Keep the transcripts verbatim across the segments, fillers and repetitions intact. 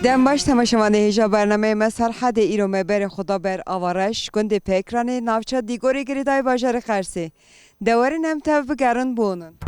Dem baş temaşevanê hêja bernameyê me Serhedê, îro me berê xwe da ber Avareş, gundê Pekranê, navça Dîgorê Girêdayê bajarê Qersê. De werin em tev bigerin bonin.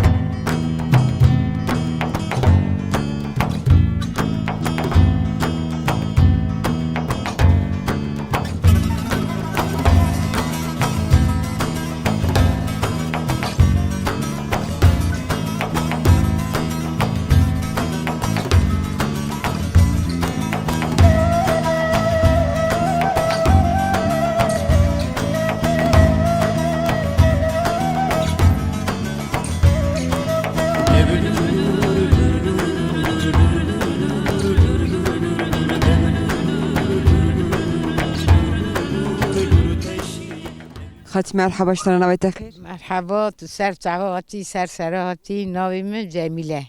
Xatî, merhaba, ji te re, navê te xêr? Merhaba, tu ser çava hatî, ser sera hatî, navê min Cemîle.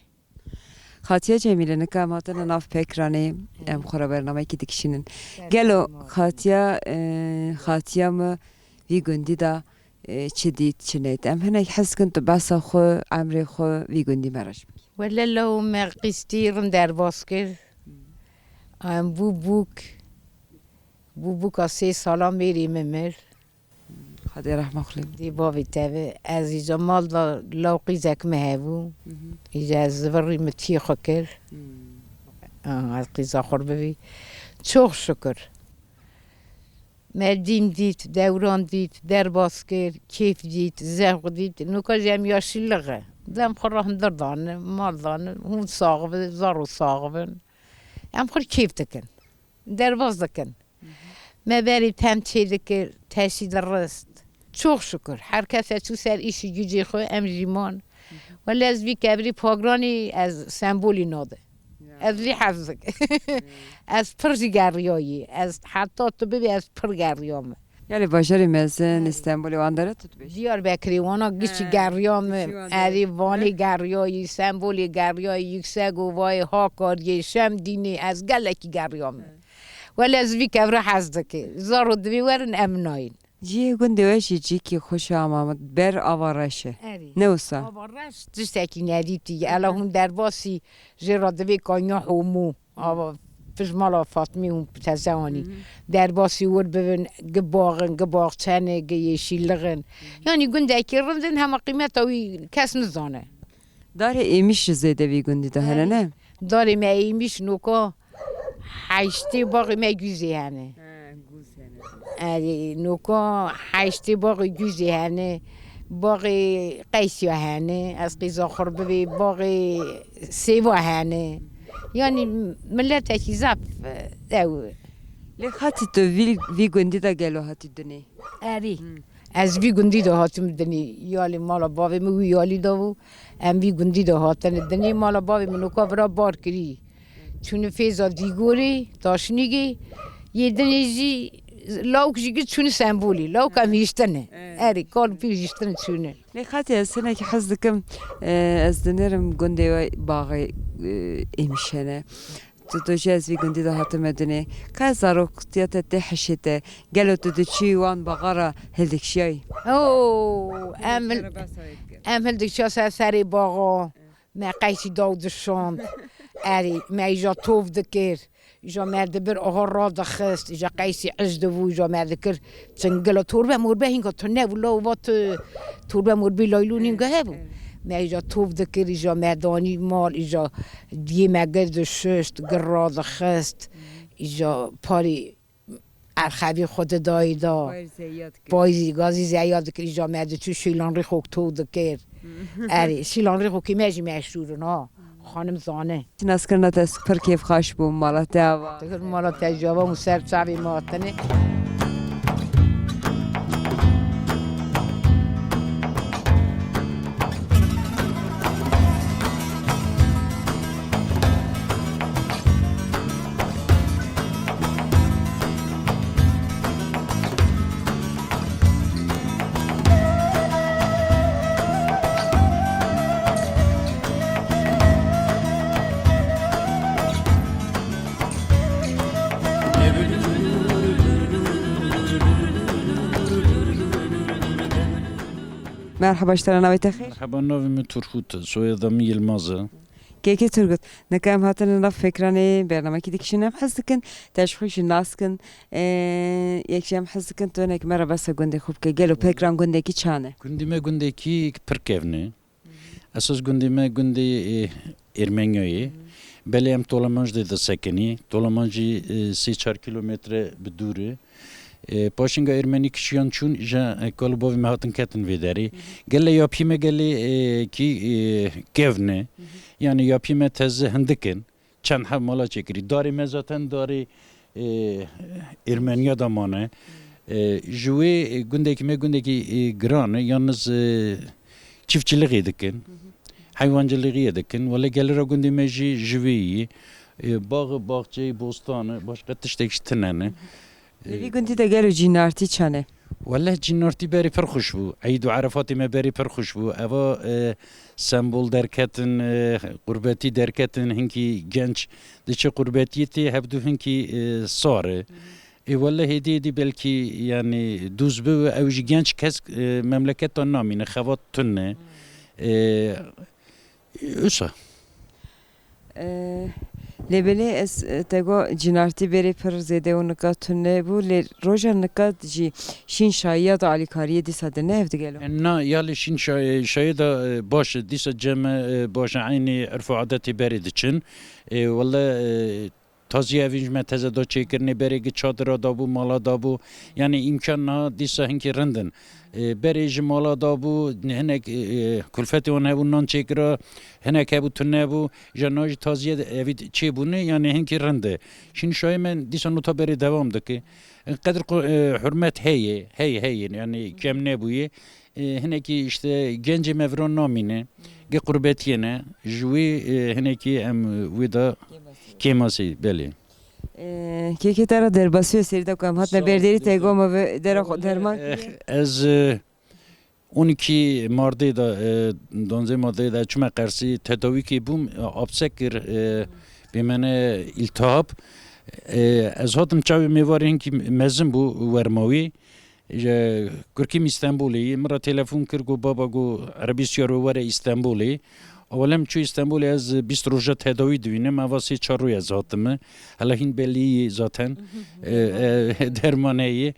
Xatiya Cemîle, nika em hatine nav Pekranê, em xwe re bernameyekî dikişînin. Gelo xatiya, e, xatiya me vî gundî de, e, çi dît, çi nedît? Em hinek hez dikin tu behsa xwe, emrê xwe vî gundî me re jî bikî. Wele law me qîstî rind derbas kir. Em bû bûk, bû bûka sê sala mêrê min mir. Xwedê rehma xwe lê bike. Dê bavê te be. Ez îca mal da law qîzek min hebû. Mhm. Îca ez zivirî min tî xwe kir. Hmm. Ah, ez qîza xwe bibî. Çok şükür. Me dîn dît, dewran dît, derbas kir, kêf dît, zevq dît. Nuka jî em yaşlî lix e. Dem xwe re hundir dane, mal dane, hûn sax bin, zaro sax bin. Em xwe kêf dikin. Derbas dikin. Me berî tem çê dikir, teşî dirist. Çok şükür. Her kes e çû ser îşî gücê xwe, em jî man. Wele ez vî kevirî pagranî ez sembolî nade. Ya. Ez vî hez dikim. Hmm. Ez pir jî geriyayî. Ez heta tu bibî ez pir geriyame. Yani bajarê mezin, Îstanbulê wan dere tu dibêjî? Diyarbekirê wana giçî geriyame. Erê Vanê geriyayî, Sembolê geriyayî, Yüksek Ovayê, Hakariyê, Şemdînê, ez gelekî geriyame. Wele ez vî kevra hez dike. Zaro divê werin em nayên. Cihê gundê we jî cihekî xweş e ama ber ava reş e. Erê. Ne wisa? Ava reş tiştekî nedîtî. Ela hûn derbasî jê re divê kanya Homû. Ava pişt mala Fatmî hûn teze anî. Derbasî wir bibin, gi bax in, gi baxçe ne, gi yeşîlliq in. Yanî gundekî rind in, hema qîmeta wî kes nizane. Darê êmîş ji zêde vî gundî de hene, ne? Darê me êmîş noka heştê baxê me guzê hene. He, guz hene. Erê, noka heştê baxê guzê hene, baxê qeysiya hene, ez qîza xwe bibê, baxê sêva hene. Yanî miletekî zaf ew. Lê xatî tu vî, vî gundî de gelo hatî dinê? Erê. Hmm. Ez vî gundî de hatim dinê. Yalê mala bavê min wî yalî de bû. Em vî gundî de hatine dinê. Mala bavê min noka vira bar kirî. Çûne fêza Dîgorê, Taşnîgê. Yê dinê jî lawik jî gir çûne Sembolê. Lawik em hiştine. Evet. Erê, kal pî hiştin çûne. Lê xatî ez hinekî hez dikim, e, ez dinêrim gundê we baxê, e, êmîş hene. Tu, tu jî ez vî gundî de hatime dinê. Qe zaroktiya te tê hişê te. Gelo tu diçî wan baxa re hildikşiyayî? Oo, em hil-, em hildikşiya ser serê baxa. Me qeysî daw dişand. Erê, me îja tov dikir. Îja me dibir aha radixist. Îja qeysî ij dibû, îja me dikir. Çingila torbe morbe hînga tune bû, law va tu torbe morbê laylon hînga hebû. Me îja tov dikir, îja me danî mal, îja diyê me gir dişişt, gir radixist, îja parî erxevî xwe didayî da. Payîzî gazî zeya dikir, îja me diçû şîlan rî xok tov dikir. Erê, şîlan rî xokî me jî meşhûr in ha. Xanim zane. Naskirina te pir kêfxweş bû, mala te ava. Digir mala te java û ser çavê me hatine. Merhaba, ji te re, navê te xêr? Merhaba, navê min Turgut e, soyada min Yilmaz e. Kêkê Turgut, nika em hatine nav pêkranê bernamekî dikişînin, em hez dikin te ji xwe jî nas kin. Ee, yek jî em hez dikin tu hinek me re behsa gundê xwe bike. Gelo pêkran gundekî çan e? Gundê me gundekî pir kevn e. Esas gundê me gundê, e, Ermeniya ye. Belê em Tolamanc de disekinî. Tolamanc jî, e, sê çar kîlometre bi dûr e. E, paşinga Ermenî kişiyan çûn, îja, e, kal û bavê me hatin ketin vê derê. Gelê yapiyê me gelê, e, kî, e, kevn e. Yanî yapiyê me teze hindik in. Çend heb mala çêkirî. Darê me zaten darê, e, Ermeniya de mane. E, ji wê, e, gundekî me gundekî, e, giran e. Yalnız, e, çiftçilixê dikin. Heywancilixiyê dikin. Wele gelê re gundê me jî ji vê yî. E, bax, baxçeyê, bostan e. Başqa tiştek jî tine ne. Li vî gundî de gelo cînartî çane? Wele cînartî berê pir xweş bû. Eyd û Erefatê me berê pir xweş bû. Eva, e, sembol derketin, e, qurbetî derketin, hinkî genç diçe qurbetiyê tê, hevdu hinkî, e, sar e. Ê wele hêdî hêdî belkî, yanî dûz bi ew jî genç kes, e, memleketa namîne, xebat tune. E, Wisa. Ee, lê belê ez, e, te got cînartî berê pir zêde û nika tune bû, lê roja nika jî şîn şayiya da alîkariyê dîsa dine ev digelo? E, na, ya lê şîn şa-, şayê da, e, baş e, dîsa cem e, e, baş e, eynî erf û adetê berê diçin. E, wele, e, Tazî evîn ji me teze da çêkirinê, berê gi çadira dabû, mala dabû. Yanî îmkan niha dîsa hinkî rind in. E, berê ji mala dabû, hinek, e, e, kulfetê wan hebû, nan çêkira, hinek hebû tune bû. Ji niha jî tazîye evî çêbûne, yanî hinkî rind e. Şîn şayê me dîsa nota berê dewam dike. Qedir qu-, e, hurmet heye, heye, heye, yanî kem nebûye. E, hinekî işte gencê me vira namîne, ge qurbetiyê ne, ji wî, e, hinekî em, e, wê de kêmasî, belê. E, kêkê te re derbasî ye, serî de ku em hatine ber derî, te got me ve dera xwe derman kiriye. Ez, e, on iki Mardê de, e, duanzê Mardê de çûme Qersî, tedawîkê bûm, e, apse kir, e, bêmene îltihab. E, ez hatim çavê mêvarê hinkî mezin bû, werma wî. Ji Kurkîm Îstenbolê yî. Min re telefon kir, got, "Baba," got, "Erebî Siyar were Îstenbolê." Ewele min çû Îstenbolê, ez bîst roja tedawî dibînim. Eva sê çar roj ez hatime. Hela hîn belî yî zaten. E, e, derman heye.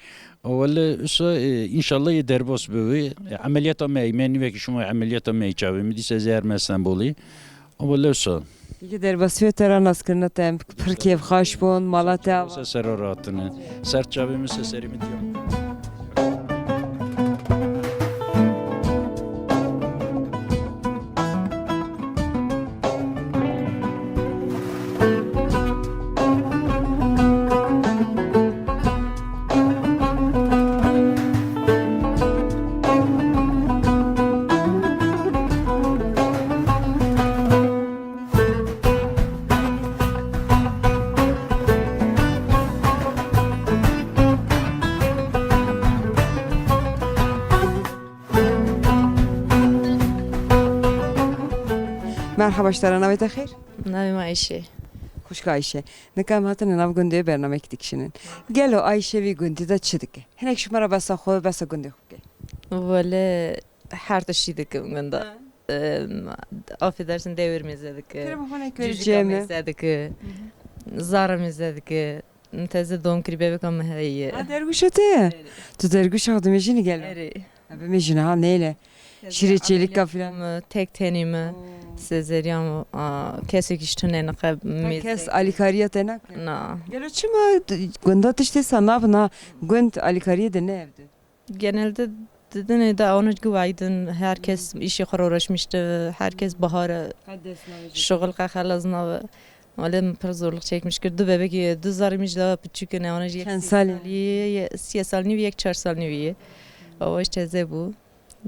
Ewele wisa, e, înşallah yê derbas bibe. E, emeliyata me, me nîvekî şûme emeliyata me çavê min. Dîsa ez ê herme Îstenbolê. Ama lewsa. Yekê derbasî ve te ra naskirina te em pir kêfxweş bûn, mala te ava. Se ser hatine. Ser çavê min se serê min diyan. Merhaba, ji te re, navê te xêr? Navê me Ayşe. Xwişka Ayşe. Nika em hatine nav gundê bernameyekî dikişînin. Gelo Ayşe vî gundî de çi dike? Hinek ji me re behsa xwe, behsa gundê xwe bike. Wele her tiştî dikim gunda. Ha. Em, affedersin, dewir mêze dike. Kerem xwe ne kir cem e. Cûcika mêze dike. Hı hı. Zara mêze dike. Teze dom kirî bebeka me heye. Ha, dergûşa te ye? Erê. Tu dergûşa xwe dimêjînî gelo? Erê. Ha, bimêjîne ha, neyle. Şîrê çêlîka filan. Tek tenî me. Oo. Sezeryan, a, kesekî ji tune niqe mêze. Kes alîkariya te nake? Na. Gelo çima t-, gunda tiştê sa nabin ha, gund alîkariyê de ne ev de? Genelde didinê de awnic guvaydin, herkes işê xwe uğraşmıştı, herkes bahara şuxul qe xelaz nabe. Wale min pir zorluk çekmiş kir. Du bebekî, du zarî min ji daha piçûk ne, awnic yek sî salî, sî salî nîvî, yek çar salî nîvî ye. Awa işte teze bû.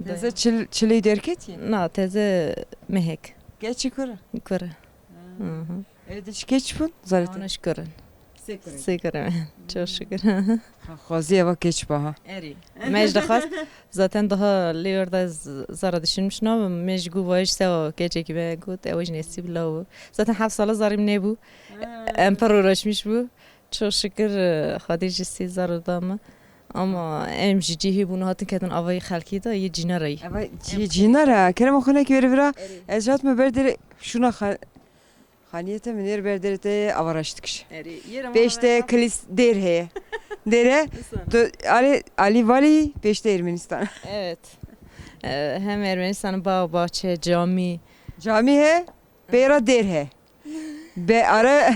Teze çil, çilê derketî? Na, teze mehek. Keçî kur? Kur. Ha. Hı hı. Ev de ji keç bûn? Zarete. Ana şükür. Sê kurê. Sê kurê. Çok şükür. Ha, xwazî eva keç ba ha. Erî. Me ji dixwest, zaten daha lê orada z-, zara düşünmüş nabim. Me ji gu vayış sewa keçekî me got, ew ji nesîb law. Zaten heft sala zarîm nebû. Ha. Em pir uğraşmış bû. Çok şükür, e, Xwedê ji sê zar da me. Ama em ji cihê bûn hatin ketin avayê xelkê de yê cînarayî. Eva cî-, cînara. Kerema xwe nekî vêrê vira. Erê. Ez hatime ber derê şûna xa-, xaniyê te, min êr ber derê te avaraş dikiş. Erê, yê re Pêş te mala kilis dêr heye. Dêre. Wisa. Tu, alî, alî valî pêş te Ermenistan. Evet. Ee, hem Ermenistan'ın bağ, bahçe, cami. Cami he. Pêra dêr he. Be ara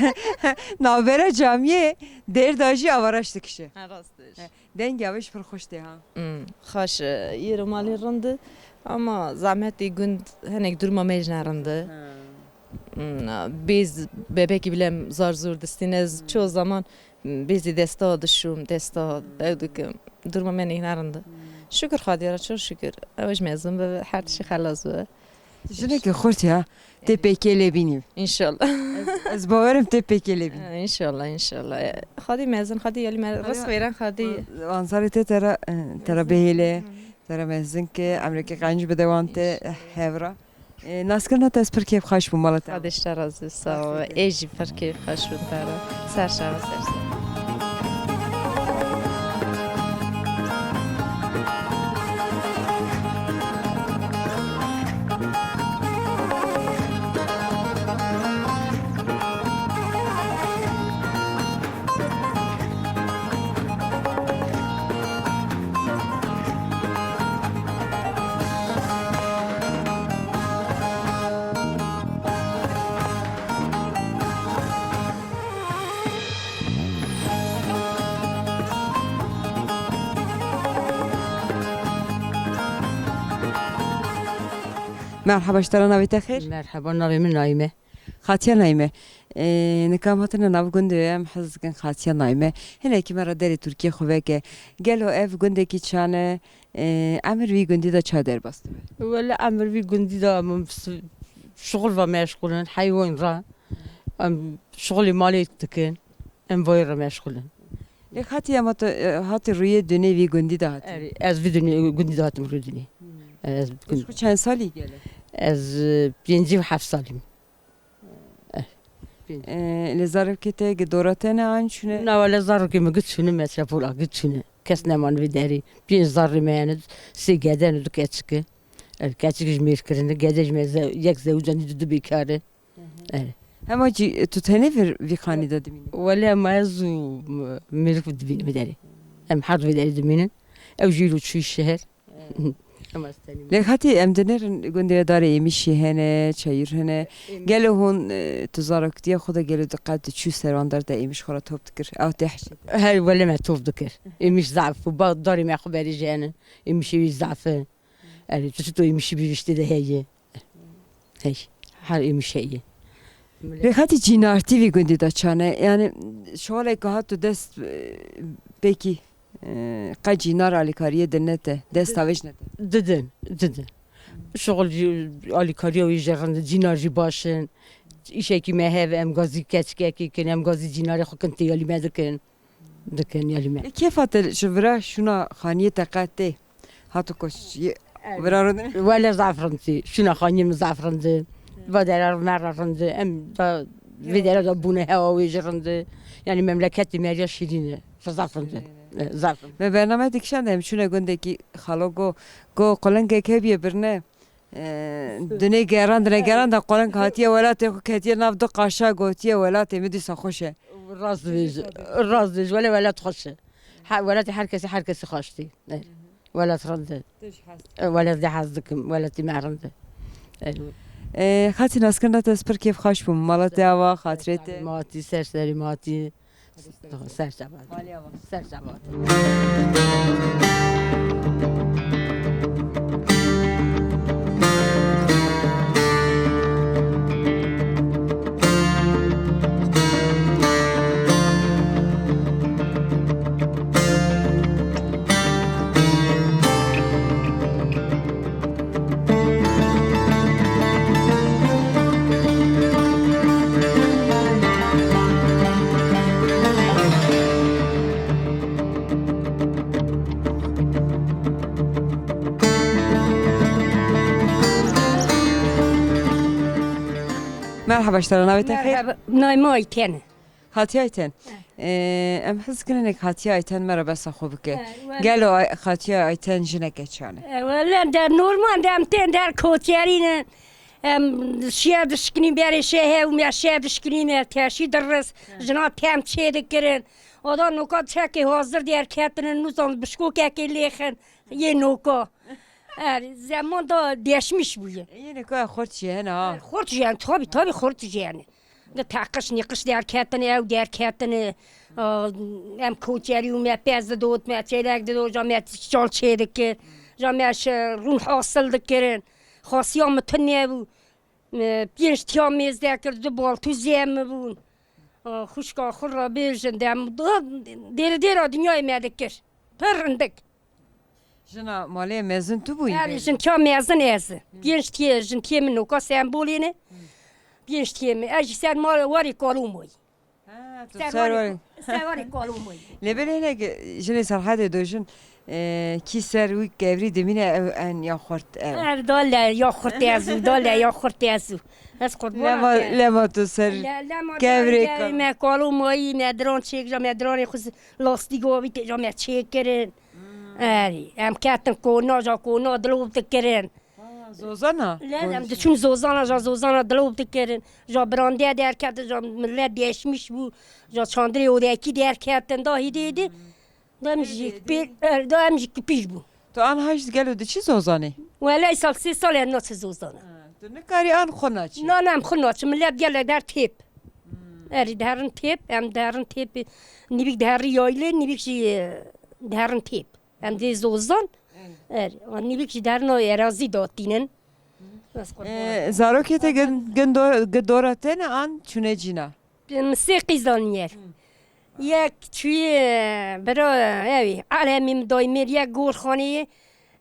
navbera camiyê dêr da jî avaraş dikişe. Ha, rast diş. He, dengê avê jî pir xweş tê ha. Hmm, xweş, e, yê malê rind e, ama zehmetê gund hinek duruma me jî ne rind e. Ha. Hmm, bêz bebekî bile zar zor distîne, ez Hmm. çoğu zaman, hmm, bêzî desta dişûm, desta Hmm. ew dikim. Duruma me nêhna rind e. Hmm. Şükür Xwedê re, çok şükür. Ew jî mezin be, her tişî xelas be. Jinekî xurt ya. Tê pêkê lê bînî. İnşallah. Ez, ez bawerim tê pêkê lê bînî. Ha, inşallah, inşallah. Xwedî mezin, Xwedî yalî me Xwedî rizq vêren, Xwedî. Anzarê te te re, e, te re bihêle, te re mezin ke, emrekê qenc bide wan te, e, hevra. E, naskirina te ez pir kêfxweş bûm, mala te. Xwedê ji te razî, sağ ol. Ê jî pir kêfxweş bûm te re. Ser çava, ser çava. Merhaba, ji te re, navê te xêr? Merhaba, navê min Naîm e. Xatiya Naîm e. Ê, nika em hatine nav gundê, em hez dikin Xatiya Naîm e. Hinekî me re derê Tirkiyê xwe veke. Gelo ev gundekî çan e? Ê, emir vî gundî de ça derbas dibe? Wele emir vî gundî de em s-, şixul ve meşgul in, heywan re. Em şixulê malê dikin. Em vayê re meşgul in. Lê hatî, ema tu, e, hatî rûyê dunê vî gundî de hatî? Erê, ez vî dunê, gundî de hatim rûyê dunê. Hmm. Ez Tu gund- xwe çend salî gele? Ez, e, pêncî û heft salî me. Eh, pêncî. E, lê zarokê te gi dora te ne an çûne? Na, wele zarokê min gi çûne, metrepola gi çûne. Kes neman vê derê. Pênc zarê me hene, sê gede ne, du keçik e. Ev keçik ji mêr kirine, gede ji me ze-, yek zewicandî, du, du bêkar e. Hı hı. Evet. Hema jî, e, tu tenê vir vî xanî de dimînî? Wele hema ez û m-, mêrik dimînim vê derê. Em her du vê derê dimînin. Ew jî îro çûyî şeher. Evet. Hema ez tenê. Lê hatî em dinêrin gundê we darê êmîşî hene, çayîr hene. Êmîş. Gelo hûn, e, tu zaroktiya xwe de gelo diqet diçû ser wan der de êmîş xwe re top dikir? Ew tê hişê te? Her wele me top dikir. Êmîş zaf bû. Ba darê me xwe berê jî hene. Êmîşê wî zaf e. Erê, tu çito êmişî bî riştê de heye. Hey, her êmiş heye. Rêxetî cînartî vî gundî de çane? Yani, şolek hat tu dest, e, pekî, e, qe cînar alîkariyê dine te, dest Di- tavêj ne te? Didin, didin. Şuxul jî, alîkariya wî jî rind, cînar jî baş in. Îşekî me heve, em gazî keçikekî kin, em gazî cînarê xwe kin têyalî me dikin. Dikin, yalî me. E, kêfa te ji vira şûna xaniyê te qe tê? Hatu koç, ye-, Evet. vira rûdin? Wele zaf rind tî. Şûna xaniyê min zaf rind e. Va dera me re rind e. Em da vê dera da bûne hewa wê jî rind e. Yani memleketê me ya şîrîn e. Zaf rind e. E, zaf rind. Me bername dikişan de em çûne gundekî xalo go, go qulingek hebiye birine. Ee, dunê gerandine, geranda qolenk hatiye welatê xwe, ketiye nav du qaşa, gotiye welatê min dîsa xweş e. Rast dibêj, rast dibêj, wele welat xweş e. Ha, welatê her kesî, her kesî xweş tî. E, welat rind e. E, welat de hez dikim, welatê me rind e. E. Ee, xatî naskirina te ez pir kêf xweş bûm. Mala te ava, xatirê te. Matî, ser serî matî. Ser çava. Ser çava. Merhaba, ji te re navê te xêr? Merhaba, navê min Ayten e. Xatiye Ayten. Eh. Ee, em hez dikin hinek Xatiye Ayten me re behsa xwe bike. Eh, wele. Gelo Ay-, Xatiye Ayten jineke çan e? Eh, wele de normal de em tên der koçerî ne. Em şiye dişkinî berê şehe û me şiye dişkinî me teşî diris. Eh. Jina tem çê dikirin. Oda noka çekê hazir derketine nûsan bişkokekê lêxin. Yê noka. Er, zeman da deşmiş bûye. Yê noka xort jî hene ha. Xort jî hene, tabi, tabi xort jî hene. Di teqiş nîqiş derketine, ew derketine. Aa, em koçerî û me pez didot, me çêlek didot, ja me çal çê dikir, ja me şi-, rûn hasil dikirin. Xasiya min tune bû. Me pênc tiya mêz dekir, du baltûzê min bûn. Aa, xwişka xwe re bêjin, dem dêre dêra dinyayê me dikir. Pir rindik. Jina malê mezin tu bûyî? Erê, jin tiya mezin ez. Hı. Pênc tiyê, jin tiyê min noka Stenbolê ne. Hı. Pênc tiyê min. Ez jî ser mal warê Kalomayî. Ha, tu ser warê, ser warê Kalomayî. Lê belê hinek jinê Serhedê dojin, e, kî ser wî kevrî dimîne ew en ya xurt ew. Er da le ya xurt ez û, da le ya xurt ez û. Ez qurban. Lema, lema tu ser kevrê Kalomayî. Me Kalomayî, me diran çêk ja, me diranê xwe lastîk avî tê ja me çêkirin. Hmm. Erê, em ketin kona, ja kona dilov dikirin. Ha, zozana? Lê em diçûn zozana, ja zozana dilov dikirin. Ja birandê derketin, ja millet deşmiş bû. Ja çandirê odekî derketin, da hîdî hîdî. Hmm. Da em jî pê, er, da em jî pîş bû. Tu an haş gelo diçî zozanê? Wele îsal sê sal ez naçim zozana. Ha, tu nikarî an xwe naçî? Na, na, em xwe naçin. Millet gele der têp. Hmm. Erê diherin têp, em diherin têp. Nîvîk diherî yaylê, nîvîk jî, e, diherin têp. Em dê zozan. Evet. Erê, an nîvîk jî diherin o erazî datînin. Bes qurban. Ee, zarokê te gin, gin do-, gin dora te ne an çûne cîna? Min sê qîz anî yer. Hı. Yek çûyî, e, bira, ewî, Alemî min dayî mêr, yek Gorxanî,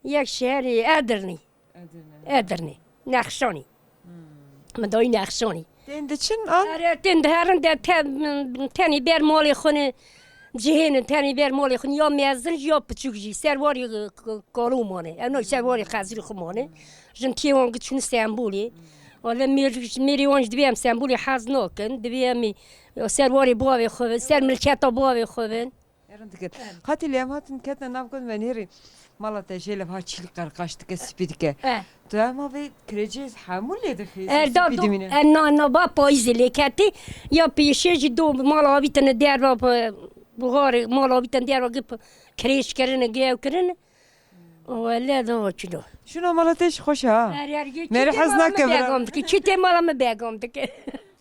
yek şeherî Edirnî. Edirne. Edirnî. Nexşanî. Hmm. Min dayî Nexşanî. Tên diçin an? Erê, tên diherin de te-, tenê ber malê xwe ne cihênin, tenê ber malê xwe ne, ya mezin jî ya piçûk jî. Ser warê, e, k-, Kalomayî mane. Ew ne ser warê Xezirê xwe mane. Hmm. Jin tiyê wan giçûn Stenbolê. Hmm. Wele mêr-, mêrê wan jî divê em Stenbolê hez nakin. Divê em ê ser warê bavê xwe bin, ser milketa bavê xwe bin. Herin dikir. Qatî lê em hatin ketine nav gund me nêrî. Mala te jê levha çîlî qerqaş dike, spî dike. Eh. Tu ema vê kirêcê hemû lê dixî, Er da spî do, dimîne. Er na, na ba payîzê lê ketî. Ya pêşê jî do mala avîtine derva bi, buxarê mala avîtine derva gi kirêç kirine, gi ew kirine. Wele da çilo. Şuna mala te jî xweş e ha. Her yer gi Merî çî tê hez mala me nake bira. Begam dike. Çî tê mala me begam dike.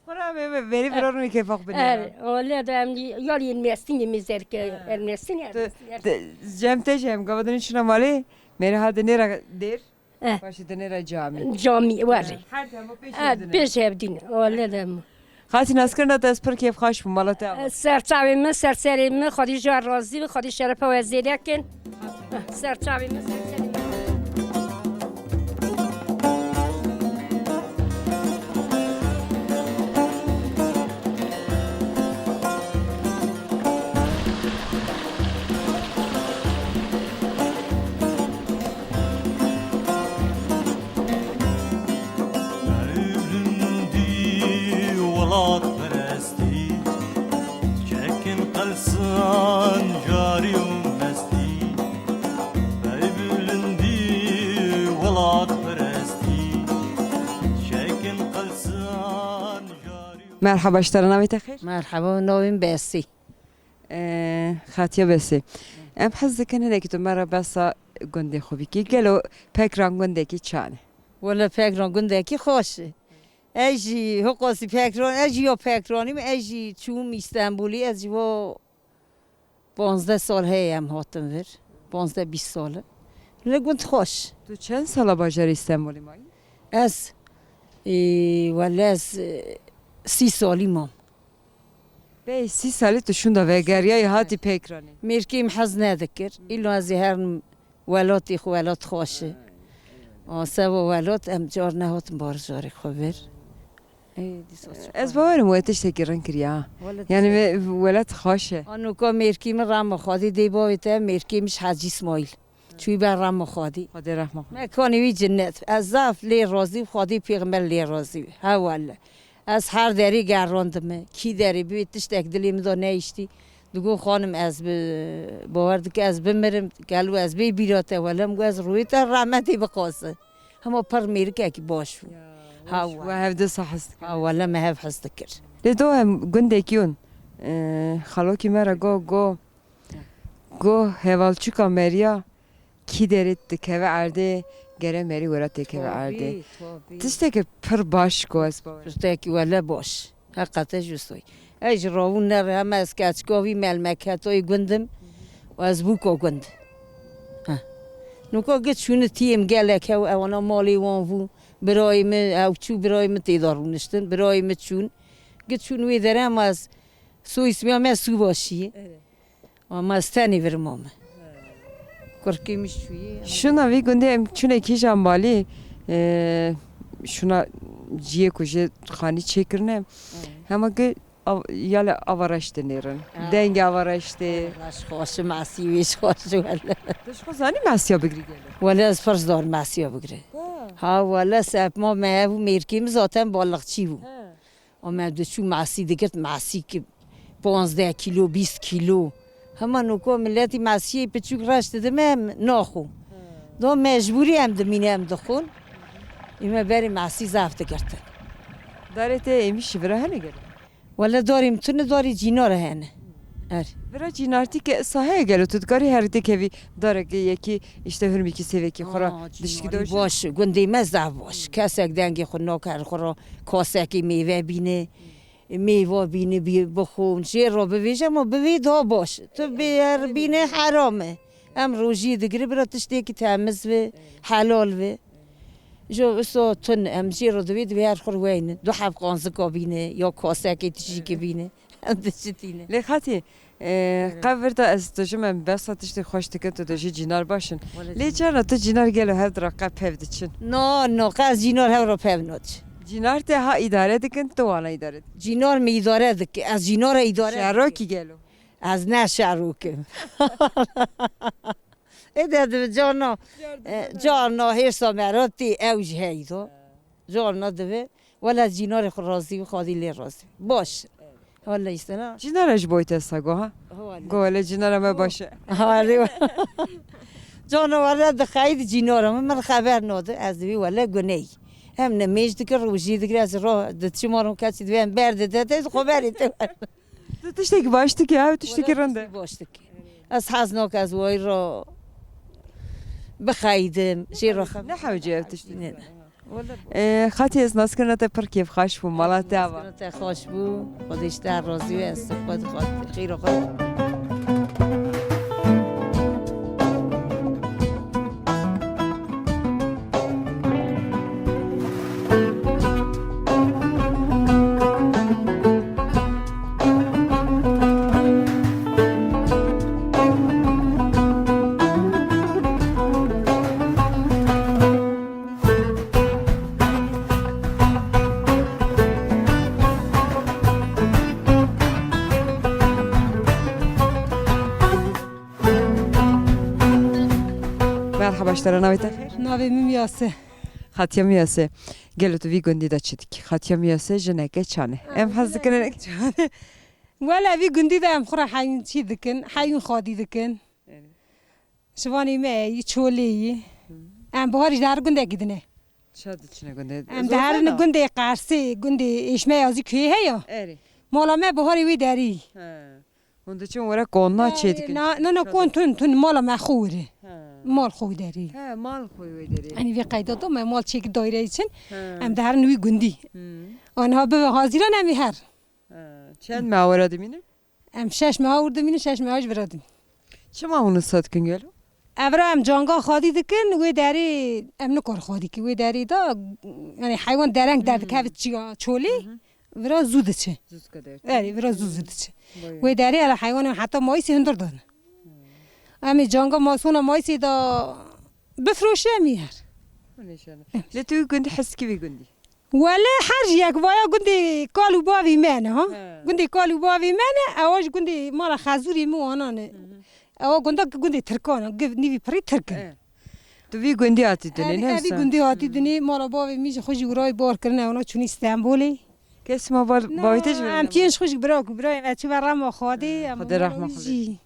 Xwera me, me, verî vira rûnê kêfa xwe binêre. Er, wele de em yalî Ermestinê mêzer ke, Ha. Ermestin, Tu, Ermestin, Ermestin. Te, cem te jî hem gava dinê çûna malê, mêrê ha dinêra dêr, Eh. Paşê dinêra camî. Camî, were. Her dema pêş Er, hevdine. Pêş hevdîn, wele de em. Xatî naskirina te ez pir kêfxweş bûm, mala te ava. Ser çavê min, ser serê min, Xwedî ji we razî be, Xwedî şerefa we zêde kin. Ser çavê min, ser serê min. Ewlindî welatperestî, çekin qelsan carî û mestî. Ewlindî welatperestî, çekin qelsan carî û Merhaba, ji te re navê te xêr? Merhaba, navê min Besî. Ee, Xatiye Besî. Em hez dikin hinekî tu me re behsa gundê xwe bikî. Gelo Pekran gundekî çan e? Wele Pekran gundekî xweş e. Ez jî hiqasî Pekran, ez jî ya Pekranî me, ez jî çûm Îstenbulî, ez jî va panzdeh sal heye em hatin vir. Panzdeh bîst sal e. Li gund xweş. Tu çend sala bajarê Îstenbulê mayî? Ez, e, wele ez, e, sî salî mam. Bey, sî salî tu şûnda vegeriyayî hatî Pekranê. Mêrkê min hez nedikir. Îlo ez ê herim welatê xwe, welat xweş e. A, seva welat em car nehatin barjarê xwe vir. Ê, dîsa çi Ez bawerim we tiştekî rind kiriye ha. Wele Yani tiştek- ve-, welat xweş e. A, nuka mêrkê min rehma Xwedê dê bavê te, mêrkê min ji Hecî Îsmaîl. Çûyî ber rehma Xwedê. Xwedê rehma xwe. Me kanê wî cinnet. Ez zaf lê razî, Xwedê pêxember lê razî. He wele. Ez her derê gerandime. Kî derê bivê tiştek dilê min de nehiştî. Digo xanim ez bi, bawer dike ez bimirim. Gelo ez bê bîra te welem got ez rûyê te rehmetê biqase. Hema pir mêrikekî baş bû. Ya, Ha, weş, we. we hev disa hez dikir. Ha, wele me hev hez dikir. Lê do em gundekî hûn, e, xalokî me re go, go, go hevalçûka meriya kî derê dikeve erdê, gere merî wera têkeve erdê. Tabî, tabî. Tiştekî pir baş go ez bawer. Tiştekî wele baş. Heqete ji soy. Ez ji ravûn nere heme ez keçika vî melmeketoyê gund im û ez bûka gund. Heh. Nuka gi çûni tiyêm gelek hew ewana malê wan vû. Birayê min ew çû, birayê min têda rûniştin. Birayê min çûn. Gi çûn wê dere hema ez soy ismiya me Sûbaşî ye. Evet. Ama ez tenê vir mame. Kurkê min çûyê. Şuna vî gundê em çûne kîjan balî, e, şuna ciyê ku jê xanî çêkirine. Hema ki av-, yale avareş dinêrin. Ha. Dengê avareştê. Avareş xweş, mesî wê xweş wele. Tu ji xwe zanî mesiya bigirî gelo? Wele ez pir zor mesiya bigire. Ha. Ha, wele sehp ma me hev û mêrkê min zaten balıkçî bû. Ha. Û me diçû masî digirt, masî ki panzdeh kîlo, bîst kîlo. Hema nuko miletî masiyê piçûk reş didime, em naxo. Do mecbûrî em dimîne, em dixwin. Ê me berê masî zaf digirtin. Darê te êmî şivira hene gelo? Wele darê min tune, darê cînara hene. Er. Vira cînartî ke saheye gelo, tu dikarî herî têkevî dareke yekî, işte hurmîkî sêvekî xwe ra Aa, diştî cînarî doşe? Baş, gundê me zaf baş. Kesek dengê xwe nake, her xwe ra kasekê mêve bîne, mêva bîne, bî-, bixwin. Jê ra bivêje, ma bivê daha baş. Tu bê her bîne heram e. Em rojiyê digire, bira tiştekî temiz ve, helal ve. Jo iso tun, em jê ra divê, divê her xwe weyne. Du heb qanzika bîne, ya kasekê tişîkê bîne. Em diçitîne. Lê Xatî, e, Evet. qevir de ez tu ji me besa tiştê xweş dikin, tu de jî cînar baş in. Wele Lê cînar. Çara tu cînar gelo hev dira qe pev diçin? No, no, qe ez cînar hev ra pev naçin. Cînar te ha îdare dikin, tu wana îdare dikin? Cînar mi îdare dike, ez cînara îdare Şerokî dike. Gelo? Ez ne şerok im. Ê de dibe carna, Car dibe e, ne? Carna hêrsa me ra tê ew ji heydo. Carna dibe, wele cînarê xwe razî bî, Xwedî lê razî bî. Baş. Wele îşte na. Cînara ji boy te sago ha? Wele. Go wele cînara me baş e. Harê. Carna wele dixeyî di cînara min, min xeber nade, ez dibî wele guney. Hem nimêj dikir, rojî dikir, ez ro di çima ro keçî dibê em ber dide, te xwe berê te. Tu tiştekî baş dikî, ew tiştekî Wele rind e. Tiştekî baş dikî. Ez hez nake ez wayî ra bixeydim, jê ra xem- Ne hewce ev tiştekî. Ne, ne. Wele Ee, Xatî, ez naskirina te pir kêfxweş bû, mala te ava. Naskirina te xweş bû, Xwedê ji te razî be, ez xwe xwe xêra xwe. Merhaba, ji te re, navê te xêr? Navê min Miyase. Xatiya Miyase. Gelo tu vî gundî de çi dikî? Xatiya Miyase jineke çan e. Em hez dikin hinek çan e. Wele vî gundî de em xwe re heyîn çî dikin, heyîn xwedî dikin. Evet. Şivanê me yî, çolê yî. Hı. Em biharî ji her gundekî dine. Ça diçine gundê? Em diherin gundê Qersê, gundê Êşmeya zî kuyê heye. Erê. Mala me biharê wê derî. He. Hûn diçin were konna çê dikin? Na, na, na, kon tun, tun, mala me xwe were. He. Mal xwe derî. He, mal xwe wê derî. Enî vê qeyda do me mal çêkir daîreyê çin. He. Em diherin wî gundî. Hı. Aniha bibe hazîran em ê her. He. Çend meha were dimînin? Em şeş meha wir dimînin, şeş meha ji vira dimînin. Çima hûn wisa dikin gelo? Evra em canga xwedî dikin, wê derê em nikar xwedî ki, wê derê de, yani heywan dereng derdikeve çiya çolê, Hı hı. vira zû diçe. Zû dike dertê. Erê, vira zû zû diçe. Bayağı. Wê derê hele heywanên heta mayîsê hundir dane. Em ê canga masona mayîsê de bifroşe em ê her. Maşallah. Lê tu wî gundî heskî vî gundî? Wele her ji yek vaya gundê kal û bavî me ne, ha? He. Gundê kal û bavî me ne, ewa ji gundê mala Xezûrî min wana ne. Hı hı. Ewa gunda gundê Tirkan e, gi-, nîvî pirî Tirk in. E. Tu vî gundî hatî dinê, ne wisa? Ev, ev vî gundî hatî dinê, mala bavê min ji xwe jî wirayê bar kirine, wana çûnî Stenbolê. Kes ma bar, Na, bavê te ji em pênc xwişk bira ku birayê me çû ve rema Xwedê, em Xwedê rehma Xwedê. Jî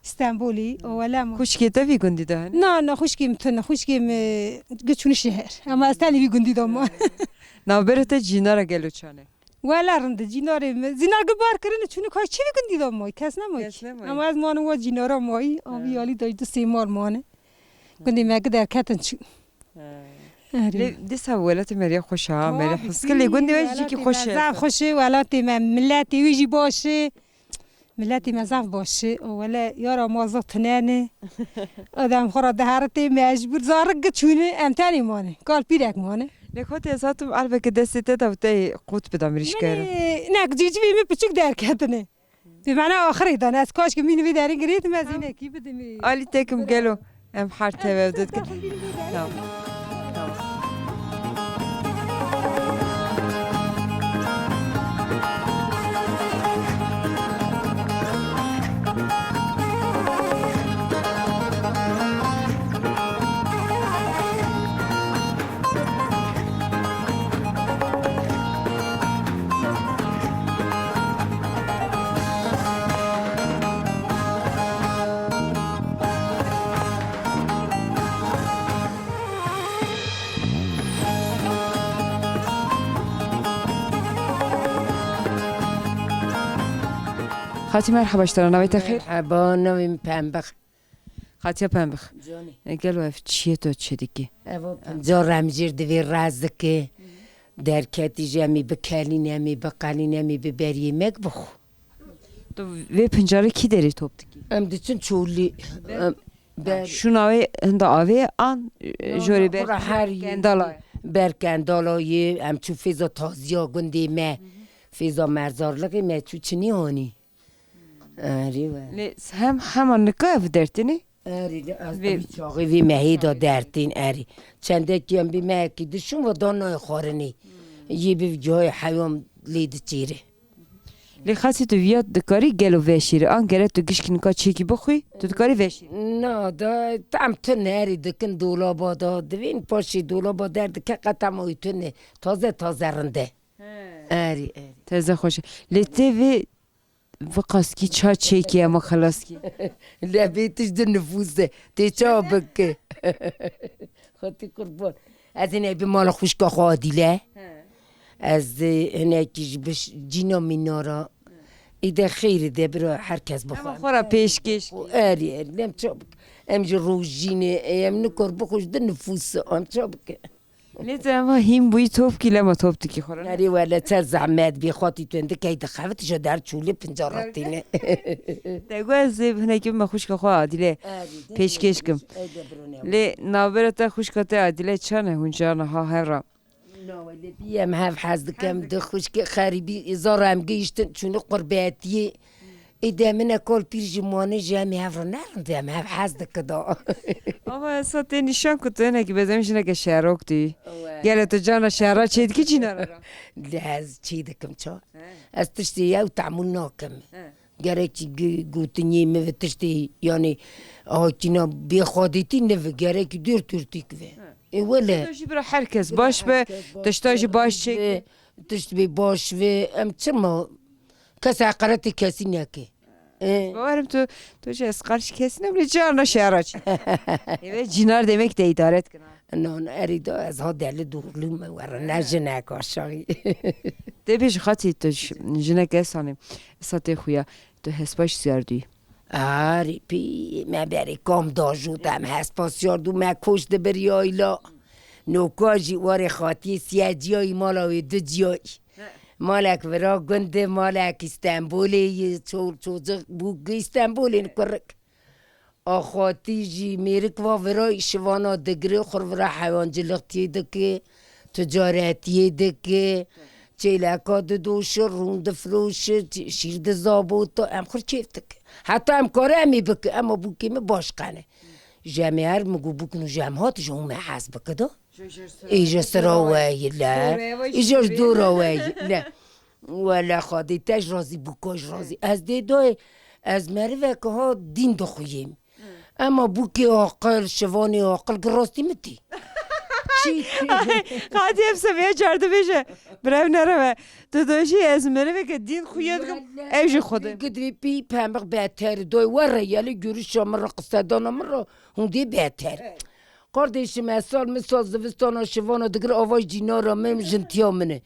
Stenbolî, o wele ma. Xwişkê te vî gundî de hene? Na, na, xwişkê min tune, xwişkê min, e, gi çûne şeher. Ama ez tenê vî gundî de ma. Navbera te cînara gelo çane? Wele rind e, cînarê min. Cînar gi bar kirine çûne kay çi vî gundî de ma, kes nema ki. Kes nema. Ama ez mane wa cînara mayî, a vî Ha. alî de du sê mal mane. Gundê me gi derketin çû. Ha. Erê. Lê dîsa welatê me rê xweş ha, me rê Tabii, hes kir. Lê gundê we jî welatê kî xweş me e. Zaf xweş e, welatê me, miletê wî jî baş e. Miletê me zaf baş e. O wele yara ma zaf tune ne. Adam xwe re diheritê mecbûr. Zarik gi çûne, em tenê mane. Kal pîrek mane. Lê xwetê ez hatim erbeke destê te de te qut bida mirîşkero. Minê, nek civcivê min piçûk derketine. Bi mena axirê dan, ez kaşke mîn vê derê girêdim, ez Tamam. Înekî bidim. Alî tekim gelo, em her tev ev dikin. Tamam. Tamam. Xatî merheba ji te re, navê te xêr? Merheba, navê min Pembix. Xatiya Pembix. Canê. E, gelo ev çiyê to çi dikî? Ev o pincar em jêr divê rez dike. Derketî jî em ê bikelîn, em ê biqelîn, em ê biberî yemek bixwe. Tu vê pincarê kî derê top dikî? Em diçin çolî. Em ber Şûna wê hinda avê an, e, Yo, jorê yo, ber xura her yî kendala ye. Ber kendala ye, em çû fêza taziya gundê me, fêza merzarlixê me çû çinî hanî. Erê we. Lê hem hema nika ev dertînî? Erê, lê ez Vê- vî çaxê vî mehê de dertîn, erê. Çendekî em bî mehekî dişûn ve dan nayê xwarinê. Yê bi cihayê heyan lê diçêre. Lê xasî tu viya dikarî gelo veşîrî? An gere tu gişkî nika çêkî bixwî, tu dikarî veşîrî? Na, da tam tune erê dikin dolaba da. Divên paşê dolaba derdike qe tema wî tune. Taze taze rinde. He. Erê, erê. Teze xweş e. Lê tê vê Viqaskî ça çêkî ema xelaskî. Lebê tişt di nifûs de. Tê ça bike. Xwetî qurban. Ez hinekî bi mala xwişka xwe Adîle. He. Ez, e, hinekî ji biş-, cîna mînara. Îde xêrî de bira her kes bixwe. Ema xwe ra pêşkêş kî. Erî, erî, em ça bike. Em ji rojînê, em nikor bixwe ji di nifûs, em ça bike. Lê tu ema hîn bûyî top kî lema top dikî xwe re? Erê wele çer zehmet bî xwatî tu hindik ey dixebit ji der çûlê pinca re tîne. Te got ez ê hinekî bime xwişka xwe Adîle pêşkêş kim. Lê navbera te xwişka te Adîle çan e hûn carna ha hev ra? Na wele bî em hev hez dikim di xwişkê xerîbî zara em gihiştin çûne qurbetiyê. Ê demine kol pîr jî mane jî em ê hev re nerin vê em hev hez diki da. Ama esa tê nîşan ku tu hinekî bezem jineke şerok dî. Ewe. Gele tu cana şera çê dikî cînara ra? Lê ez çê dikim ça. He. Ez tiştê yew tehmûl nakim. He. Gerekî gu-, gotiniyê min ve tiştê, yanî, hakîna bê xwedêtî nive, gerekî dûr tûrtîk ve. He. Ê wele. Tişta jî bira her kes baş be, tişta jî baş çêke. Tişt bê baş ve, em çima kes heqaretê kesî neke. Ê. Bawerim tu, tu jî ez qarşî kesî ne, bile carna şehra çi. Eve cînar demek te îdare dikin ha. Non, erî da ez ha deli doğruluyum, were ne jinek aşağı. Te bêj xatî tu j-, jinek esanê, satê xuya, tu hespaş siyar duyî. Arî pî, me berê kam da jû dem hespa siyar dû, me koş di bir yayla. Noka jî warê xatiyê siye ciyayî mala wê du ciyayî. He. Malek vira gund e, malek Îstenbolê yê, çol çocuk bûk Îstenbolê kurik. Axwatî jî mêrik va vira şivana digire, xur vira hewancilixtiyê dike, ticaretiyê dike, çêleka didoşe, rûn difiroşe, şîr dizabota, em xur kêf dike. Heta em kare em ê bike, ema bûkê min baş qene. Ji em ê her min got bûk nû ji em hat, ji hûn me hez bike da. Îja sira we yî le. Îja ji dora we yî le. Wele Xwedê te ji razî bû, ka ji razî. Ez dê dayê, ez merivek ha dîn dixuyêm. Ema bûkê aqil, şivanê aqil, gi rastî min tî. Qatî ev seviye çar dibêje. Birev nereve. Tu dojî ez meriveke dîn xuya dikim. Ev jî Xwedê. Gidrî pî pemix beter. Doy were yeli görüşa min re, qisedana min re. Hûn dê beter. Qardêşim, ez sal min sal zivistana şivana digir, avay cînara min, jintiya min e.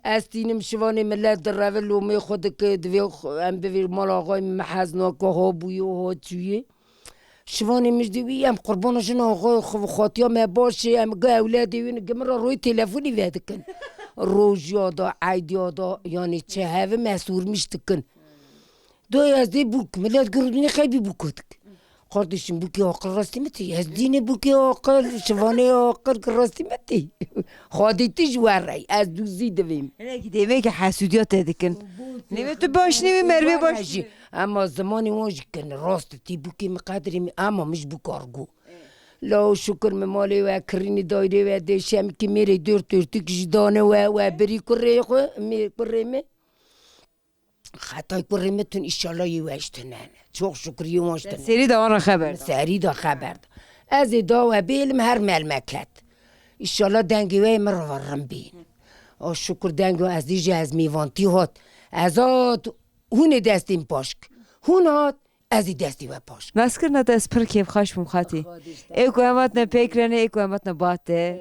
Ez tînim şivanê milet direve lomê xwe dike, divê xwe-, em bivêr mala axayê min, min hez nake, ha bûye, ha çûye. Şivanê min jî dê wî, em qurbana jina axayê xwe, xatiya me baş e, em gi ewledê wî, gi min re royê telefonî vedikin. Rojiya da, eydiya da, yanî çi heve me sûrmiş dikin. Doy ez dê bûk, milet girûdinê xeybî bûk dik. Kardeşim bûkê aqil rastî mi tê? Ez dînê bûkê aqil, şivanê aqil ki rastî mi tê? Xwedî tî ji we rey, ez dûzî divêm. Hinekî dêvê ki hesûdiya te dikin. Nêvê tu baş nî wî mervê baş nî. Ama zimanê wan jî kin, rast tî bûkê mi qedrê mi, ama min ji bûk argo. Law şukir mi malê we kirînî dayrê we dê şemkî mêrê dört dörtük jî dane we, we birî kurê xwe, mê kurê mi. Xetay kurê min tun, înşallah yê we ji tune ne. Çok şükür yê wan ji tune. Serî de wan re xeber da. Serî de xeber da. Ez ê da we bêlim her melmeket. Înşallah dengê we yê min re rin bîn. O şükür dengê we ez dî jî ez mêvantî hat. Ez hat hûn ê destê min paşk. Hûn hat ez ê destê we paşk. Mezkirina te ez pir kêfxweş bûm xatî. Ê ku em hatine pêk re ne, ê ku em hatine ba te.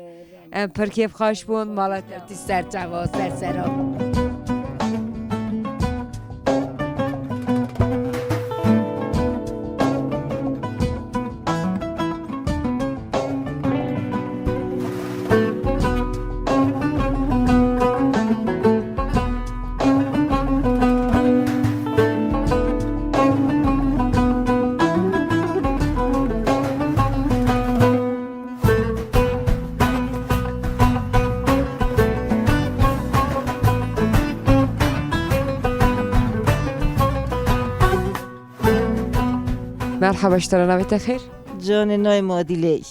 Em pir kêfxweş bûn, mala te tî ser çava, ser sera. Merhaba, ji te re navê te xêr? Canê nayê min Adîle ye.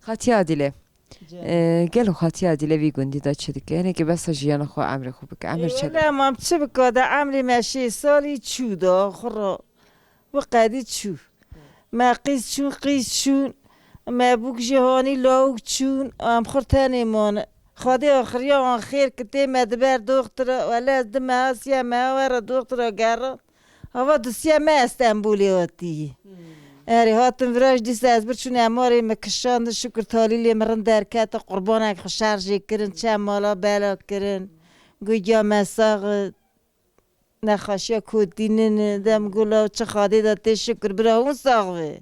Xatiya Adîle. Can. Ee, gelo Xatiya Adîle vî gundî de çi dike? Hinekî behsa jiyana xwe, emrê xwe bike. Emir çi dike? Wele mam çi bika de emrê me şêst salî çû da xwe re. Bi qedî çû. Me qîz çûn, qîz çûn. Me bûk jî hanî lawik çûn. Em xwe tenê mane. Xwedê axiriya wan xêr ki tê me diber doxtira. Wele ez di meha siya meha we re doxtira gerand. Hava du siya me Estenbolê hatî. Hmm. Erê hatin vira jî dîsa ez bir çûn emarê me kişandin. Şukir talîlê min rind derkete. Qurbanek xwe şerjê kirin. Çem mala bela kirin. Gogiya me sax e. Nexweşiya kotî nîne, dem got, law çi xadê de tê şikir, bira hûn sax be.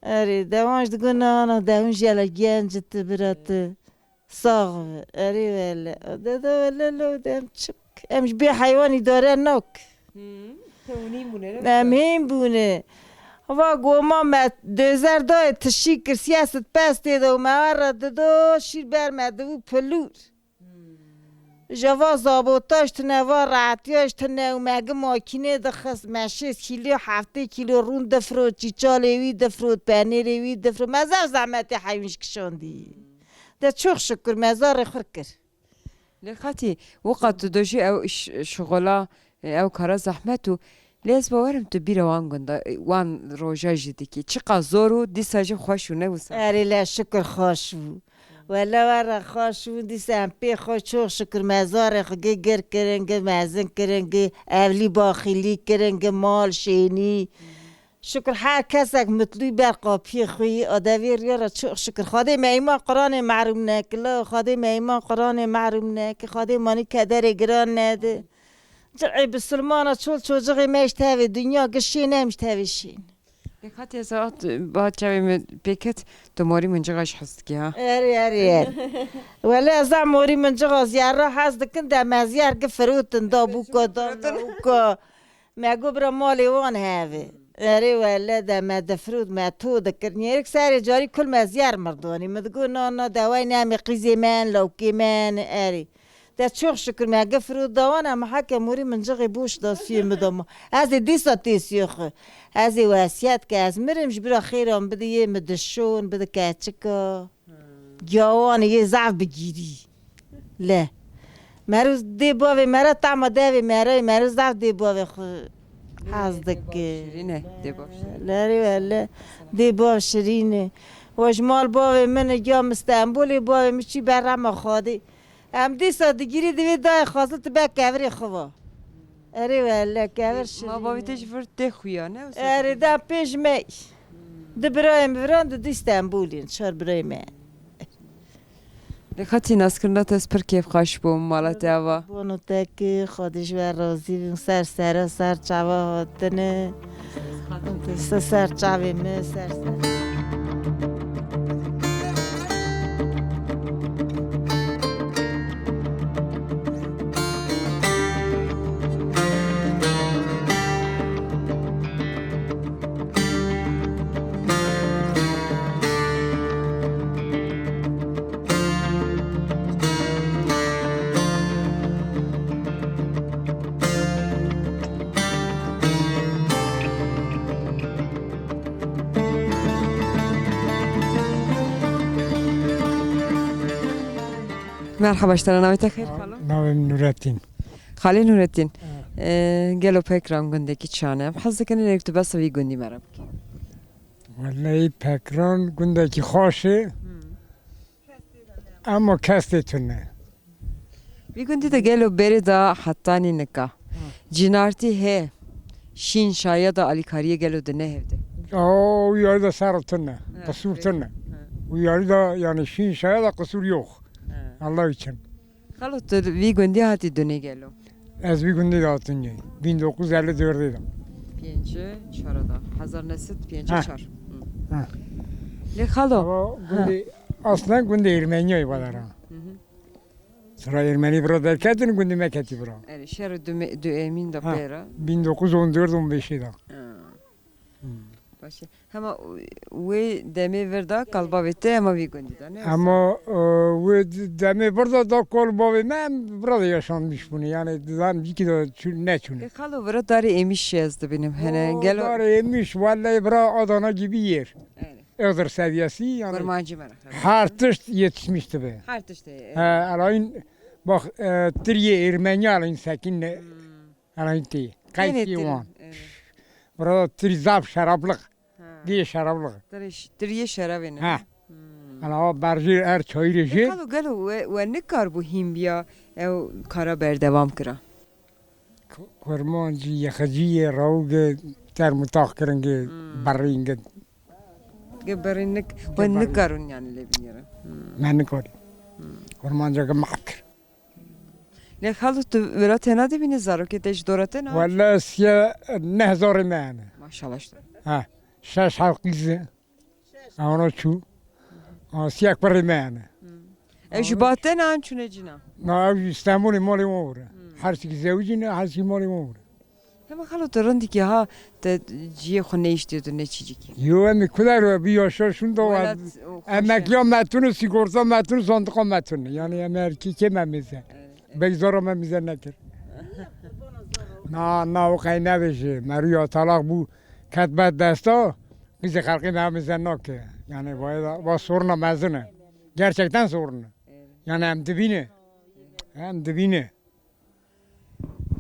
Erê, dewan jî digot, na, na, de hûn jî hele genc ti, bira ti. Sax be. Erê wele. De, de wele law dem çi bik. Em ji bê heywan îdare nak. Hmm, te hûn hîn bûne, ne? Em hîn bûne. Va goma me dozer dayê tişî kir, siyaset pestê de û me we re dido, şîr ber me dibû pilûr. Hmm. Ji va zabotaj tune, va rehetiyaj tune û me gi makînê dixist, me şêst kîlo, heftê kîlo rûn difirot, çîçalê wî difirot, penêrê wî difirot. Me zef zehmetê heywan ji kişandî. De çok şükür me zarê xwe kir. Lê xatî, wiqa tu dojî ew iş, şixula, ew kara zehmet û lê ez bawerim tu bîra wan gunda, wan roja jî dikî. Çiqa zor û dîsa jî xweş û ne wisa? Erê le şikir xweş bû. Wele were xweş bû, dîsa em pê xwe çok şikir me zarê xwe gi gir kirin, gi mezin kirin, gi evlî baxîlî kirin, gi mal şênî. Şikir her kesek mitlû ber qapiyê xwe yî, a devê riya re çok şikir. Xwedê me îman Quranê mehrûm neke, la Xwedê me îman Quranê mehrûm neke, Xwedê manî kederê giran nede. Cihê bisilmana çol çocixê me ji tevê dinya gişê ne em ji tevê şên. Lê xatê ez hat ba çavê min pêket, tu morî min cixaş hez dikî ha? Erê, erê, erê. Wele ez a morî min cixaz yerra hez dikin de me ziyer gi firotin da bûka da bûka. Me got bira malê wan heve. Erê wele de me difirot me to dikir. Nêrik serê carî kul me ziyer mirdanî. Min digot na na deway ne em ê qîzê me en lawkê me en erê. De çok şükür me gifirot dawan em heke morî min cixê boş da suyê min da ma. Ez ê dîsa tê suyê xwe. Ez ê wesiyet ke ez mirim ji bira xêran bidî yê min dişon bidi keçika. Giyawanê yê zaf bigîrî. Le. Merû dê bavê mere tama devê mere, merû zaf dê bavê xwe hez dike. Şirîn e, dê bav şirîn. Lerê wele dê bav şirîn e. Ji mal bavê min giya min Stenbolê, bavê min çî berema Xwedê. Em dîsa digirî divê dayê xazil tu be kevirê xwe va. Erê wele kevir şirîn. Ma bavê te ji vir tê xuya, ne? Erê da pêj me. Di birayê min viran di dî Stenbolê, çar birayê me. Li xetî naskirina te ez pir kêfxweş bûm, mala te ava. Bono te ki, Xwedê ji we razî bin, ser sera, ser çava hatine. Ser, ser çavê me, ser sera. Merhaba, ji te re, navê te xêr, xalo? Navê min Nurettin. Xalê Nurettin, e, gelo Pekran gundekî çan e? Em hez dikin hinek tu behsa vî gundî me re bikî. Wellahî Pekran gundekî xweş e. Ama kes tê tune. Vî gundî de gelo berê de hetanî nika cînartî heye, şîn şaya de alîkariyê gelo di ne hevde? O yarî de ser tune, qisûr tune. O yarî de yani şîn şaya de qisûr yok. Allah için. Xalo, tu vî gundî hatî dunê gelo? Ez vî gundî de hatim cî. Bin dokuz elli dördê de. Pêncî çar de. Hezar neh sed pêncî çar. Lê xalo. Ama gundî, aslen gundî Ermeniyayê vadara. Sira Ermenî bira derketin, gundî me ketî bira. Erê, şer du, du emîn de pêra. Bin dokuz on dört on beşê de. Baş e. Hema wê demê vir de kalbavê te hema vî gundî de, ne? Ama, e, wê d-, demê vir de da kalbavê me em vira de yaşanmış bûne. Yani dizan cîkî de çû-, neçûne. E, xalo vira darê êmiş ez dibînim hene. O, gelo darê êmiş, vallahi vira Adana gibi yer. Evet. Iğdır seviyesi yani. Kurmancî me re. Her tişt yetişmiş dibe. Her tişt, evet. He, elayîn, bak, e, tiriyê Ermeniya elayîn sekin ne. Elayîn tê. Qeysî wan. Evet. Burada tirî zaf şerablık. Ha. Diye şerablık. Tirî ş-, tiriyê şerabê ne. Ha. Ana o berjî er çayîrê jî. E, xalo gelo we, we nikar bû hîn biya ew kara berdewam kira? Ku-, kurmancî, yexicî yê, rawge, termutah kirin ge, berîn ge. Ge berîn nik-, we nikarûn yani lê binêrin. Me nikarî. Kurmanca ge mehf kir. Lê xalo tu vira tena dibînî, zarokê te ji dora te ne? Wele siye neh zarê me hene. Maşallah işte. Ha, şeş hev qîz e. Ana çû. Ha, siye kurê me hene. Ev ji ba te ne an çûne cîna? Na, ev ji Stenbolê malê wan vire. Her sikî zewicî ne, her sikî malê wan vire. Hema xalo tu rindikî ha te ciyê xwe neyiştiye tu neçî cîkî. Yo, em ê kuder we bi yaşa şûn da. Welat, o xweş e. Emekliya me tune, sigorta me tune, sandiqa me tune. Yani em erkekê me mêze. Evet. Beyzara me mêze nekir. Na, na, o qey nebêje. Merûya talaq bû, ket ber desta, qîzê xelqê me mêze nake. Yani va, va soruna mezin e. Gerçekten sorun e. Evet. Yani em dibîne. Em dibîne.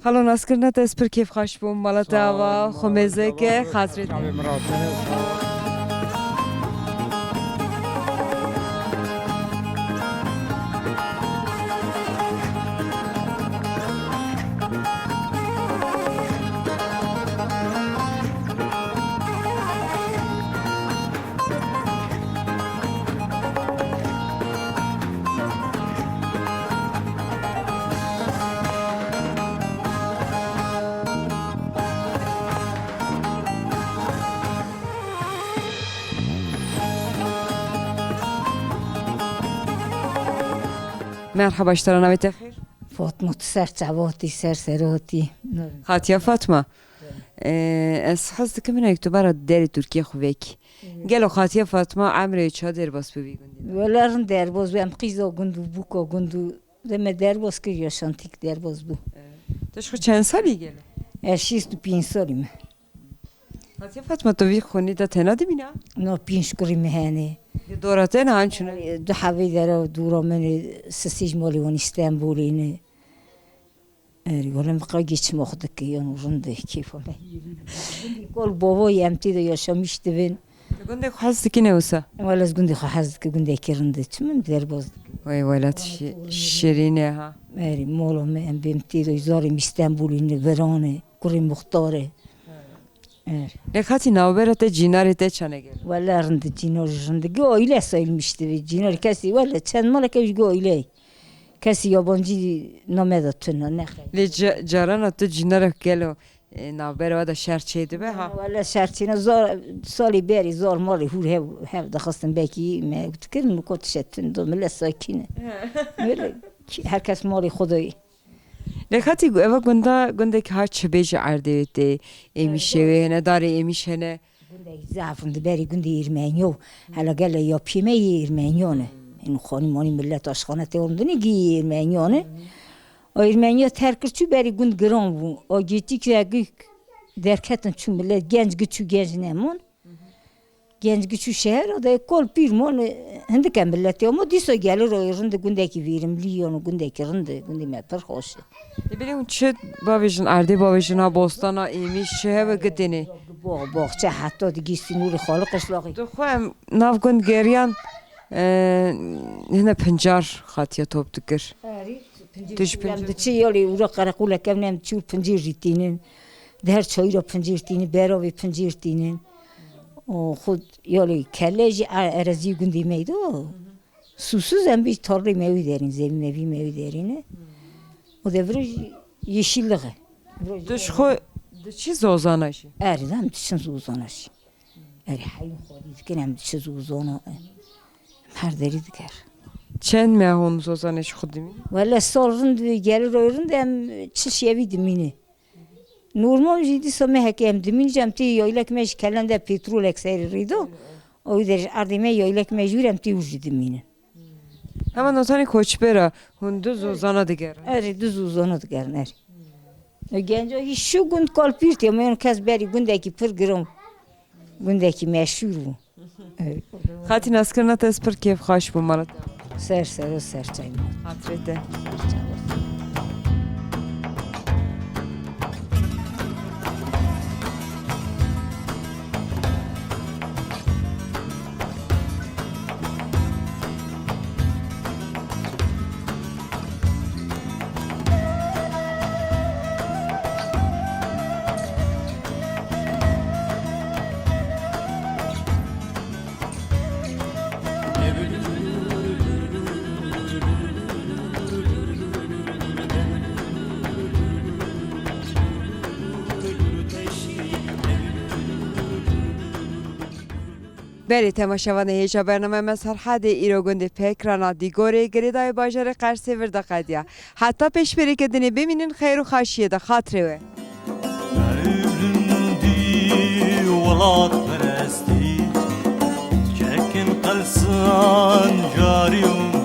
Xalo naskirina te ez pir kêfxweş bûm. Mala te ava, xwe mêze ke, xatirê te. Merhaba, ji te re, navê te xêr? Fatma, tu ser çava hatî, ser sera hatî. Xatiya Fatma. Ee, ez hez dikim hinek tu bara derê Tirkiyê xwe vekî. Gelo Xatiya Fatma emrê çawa derbas bû vî gundî de? Wele rind derbas bû, em qîza gund û bûka gund û deme derbas kir, yaşantîk derbas bû. Evet. Tu ji xwe çend salî gelo? Ez şêst û pênc salî me. Xatiya Fatma, tu vî xunî de tena dimîna? No, pênc kurî me hene. Di dora te ne an çûne? Du hevî dera dûra min ê, sisî ji malê wan Stenbolê ne. Erê, wele min qey geçim xwe dike, yan rind e, kêfa me. Kol bavayê em tê de yaşamiş dibin. Gundê xwe hez dikî ne wisa? Wele ez gundê xwe hez dike, gundekî rind e. Çi min derbaz dike? Wey welat şi-, şirîn e ha. Erê, molo me em bêm tê de zarê min Stenbolî ne, Viran e, kurê Muxtar e. Er. Lê xatî navbera te cînarê te çane gel? Wele rind e, cînar jî rind e. Gi aile sayılmış divê. Cînar kesî wele çend maleke ji gi aile. Kesî yabancî name de tune, ne xeyr. Lê ca-, carana tu cînarek gelo, e, navbera we de şer çê dibe ha? Wele şer çêne zor, salê berî zor malê hûr hev, hev dixistin belkî me dikirin û kot şe tune do millet sakin e. Öyle ki herkes malê xwe de. Lê xetî gu-, eva gunda, gundek ha çi bêje erdê wê tê, êmîşê wê hene, darê êmîş hene. Gundek zaf in di berî gundê Ermeniyo. Hela gele ya piyê me yê Ermeniyo ne. Ên xanî manî millet aşxane tê orindinê gî Ermeniyo ne. O Ermeniyo terk kir çû berî gund giran bû. O gêtîk ya gî derketin çû millet genc gi çû genc nemon. Genc giçû şehir de kol pîr mon, hindike milletê ama dîsa gelir o rind gundekî verimli yan gundekî rind gundê me pir xweş e. Lê belê hûn çi bavêjin, erdê bavêjin ha bostana êmîş çi heve gitêne? Box, boxçe heta digî sînorê xaliqê şlaxî. Tu xwe em nav gund geriyan, e, hine pincar xatiya top dikir. Erî, Tu ji pincîr em diçi yalê ûra qereqûlek ev nem çû pincîr jî tînin. Di her çayî re pincîr tînin, beravê pincîr tînin. O xwe yalê kele jî e-, erezî gundê me do. Sûsuz em bî tarlê me wî derîn, zemî me vî me wî derîne. O de viro jî yeşillik e. Viro jî Tu ji xwe diçî zozana jî? Erê, em diçin zozana jî. Erê heyîn xwedî dikin, em diçin zozana. Em her derî diker. Çend me hûn zozanê ji xwe dimînin? Wele sal rind gelir o rind em çil şevî dimînin. Normal jî dîsa mehekê em dimîn jî em tê yaylek me ji kelen de petrolek serê rê do. O wî der ji erdê me yaylek me jûr em tê wir jî dimînin. Hema notanê koçbera hûn du zozana digerin? Erê du zozana digerin erê. Genca hî şu gund kalpîr tê, me kes berî gundekî pir giran, gundekî meşhûr bû. Xatî naskirina te ez pir kêfxweş bûm mala te. Ser ser û ser çay. Xatirê te. Belê, temaşevanê hêja bername me Serhedê îro gundê Pekrana Dîgorê girêdayê bajarê Qersê vir de qediya. Heta pêşberîke dinê bimînin xeyr û xaşiyê de, xatirê we. Ewlindî welatperestî, kekin qelsan carî û